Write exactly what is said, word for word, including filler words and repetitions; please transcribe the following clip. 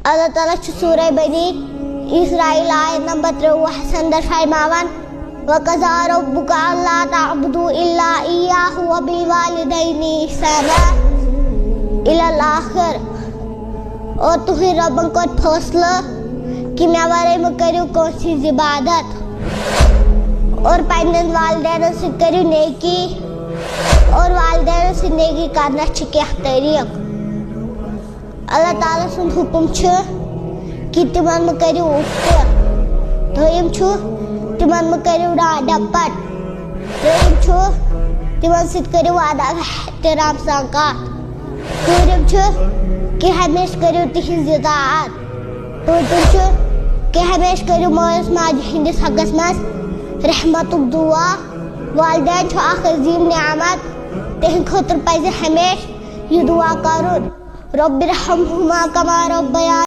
اللہ تعالیٰ چھُ سورہ بنی اسرائیل آیت نمبر ترٛۆوُہس اندر فرماوان، وَقَضَى رَبُّكَ أَلَّا تَعْبُدُوا إِلَّا إِيَّاهُ وَبِالْوَالِدَيْنِ إِحْسَانًا إِلَى الْآخِرَةِ۔ اور تُہٕنٛدِ رۄبن کوٚر فٲصلہٕ کہِ مےٚ ورٲے مہٕ کٔرِو کٲنٛسہِ ہٕنٛز عبادت، اور پننٮ۪ن والدینن سۭتۍ کٔرِو نیکی، اور والدینن سۭتۍ نیکی کرنس چھِ کینٛہہ طریٖقہٕ۔ اللہ تعالیٰ سُنٛد حُکُم چھُ کہِ تِمن مہٕ کٔرِو اُف تہِ۔ دوٚیِم چھُ، تِمن مہٕ کٔرِو ڈا-، ڈپٹ۔ ترٛیٚیِم چھُ، تِمن سۭتۍ کٔرِو ادب احترام سان کتھ۔ ژوٗرِم چھُ کہِ ہمیشہٕ کٔرِو تِہنٛز اطاعت۔ پوٗنٛژِم چھُ کہِ ہمیشہٕ کٔرِو مٲلِس ماجہِ ہٕنٛدِس حقس منٛز رحمتُک دُعا۔ والدین چھُ اکھ عظیٖم نعمت، تِہنٛدِ خٲطرٕ پزِ ہمیشہٕ یہِ دُعا کرُن، رب ارحمہما کما ربیانی